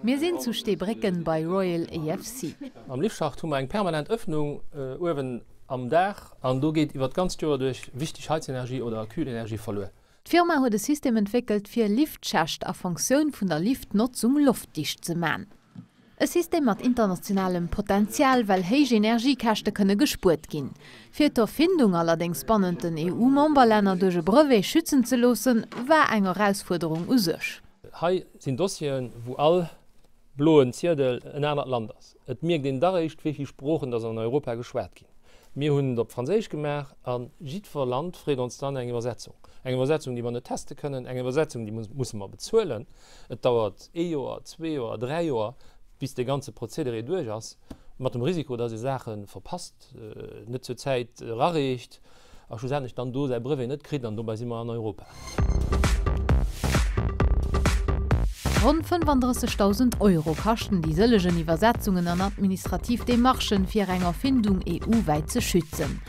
Mir sinn zu Steebrécken bei Royal AFC. Am Liftschacht hu mer eng permanent Öffnung uewen am Daach an do geet iwwer d'ganzt Joer duerch wichteg Heizenergie oder Kühlenergie verluer. D'Firma huet e System entwéckelt fir Liftschächt a Fonctioun vun der Liftnotzung loftdicht ze man. E System mat internationalem Potenzial, well héich Energiekäschte kënne gespuert ginn. Fir d'Erfindung allerdéngs bannent den EU-Memberlänner duerch e Brevet schützen ze loossen, war eng Erausfuerderung u sech. Hei sinn Dossieren, wou all bloen Ziedel en anert Land ass. Et mierkt een da réischt, wéi vill Sproochen dass an Europa geschwat ginn. Mir hunn et op Franséisch gemaach a jiddwer Land freet ons dann eng Iwwersetzung. Eng Iwwersetzung, déi mer net teste kënnen, eng Iwwersetzung, déi musse mer bezuelen. Et dauert ee Joer, zwee Joer, dräi Joer, bis dee ganze Prozedere duerch ass, mat dem Risiko, dass ee Saache verpasst, net zur Zäit erareecht a schlussendlech dann do säi Brevet net kritt, an dobäi si mer an Europa. Ronn 35.000 Euro kaschten déi sëllegen Iwwersetzungen an administrativ Demarchen, fir eng Erfindung EU-wäit ze schützen.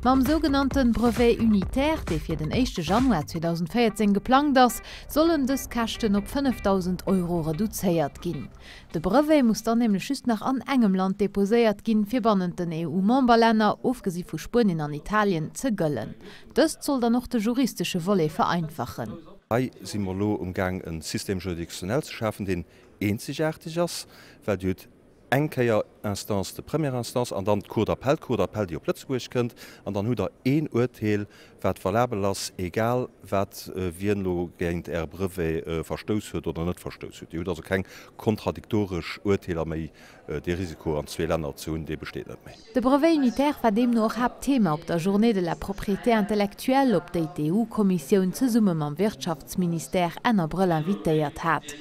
Mam sougenannte Brevet unitaire, dee fir den éischte Januar 2014 geplangt ass, sollen dës Käschten op 5.000 Euro reduzéiert ginn. De Brevet muss dann nämlech just nach an engem Land deposéiert ginn, fir bannent den EU-Memberlänner, ofgesi vu Spuenien an Italien, ze gëllen. Dëst soll dann och de juristesche Volet vereinfachen. Hei si mer elo um Gaang e Système juridictionnel ze schafen, deen eenzegaarteg ass, well Dir hutt eng Kéier Instance de première instance an dann d'Cour d'appel, d'Cour d'appel, déi op Lëtzebuerg kënnt, an dann hutt Der een Uerteel, wat valabel ass, egal wat wien elo géint Äre Brevet verstouss huet oder net verstouss huet. Dir hutt also keng kontradiktoresch Uerteeler méi. Dee Risiko an zwee Länner ze hunn, dee besteet net méi. De Brevet unitaire war deemno och Haaptthema op der Journée de la propriété intellectuelle, op déi d'EU-Kommissioun zesumme mam Wirtschaftsministère Enn Abrëll invitéiert hat.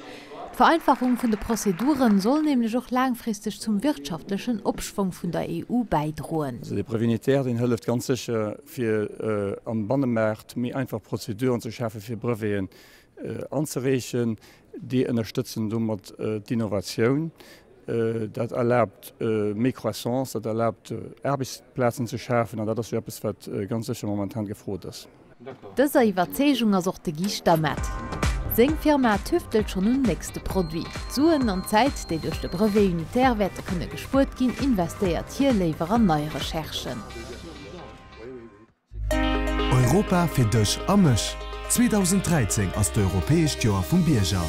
D'Vereinfachung vun de Prozedure soll nämlech och laangfristeg zum wirtschaftlechen Opschwong vun der EU bäidroen. Also dee Brevet unitaire, deen hëlleft ganz sécher, fir am Bannemaart méi einfach Prozeduren ze schafen, fir Breveten anzereechen. Déi ënnerstëtzen domat d'Innovatioun. Dat erlaabt méi Croissance, dat erlaabt Aarbechtsplazen ze schafen an dat ass jo eppes, wat ganz sécher momentan gefrot ass. Dëser Iwwerzeegung ass och de Guy Stammet. Seng Firma tüftelt schonn um nächste Produit. D'Suen an d'Zäit, déi duerch de Brevet unitaire wäerte kënne gespuert ginn, investéiert hie léiwer an nei Recherchen. Europa fir dech a mech! 2013 ass d'Europäescht Joer vum Bierger.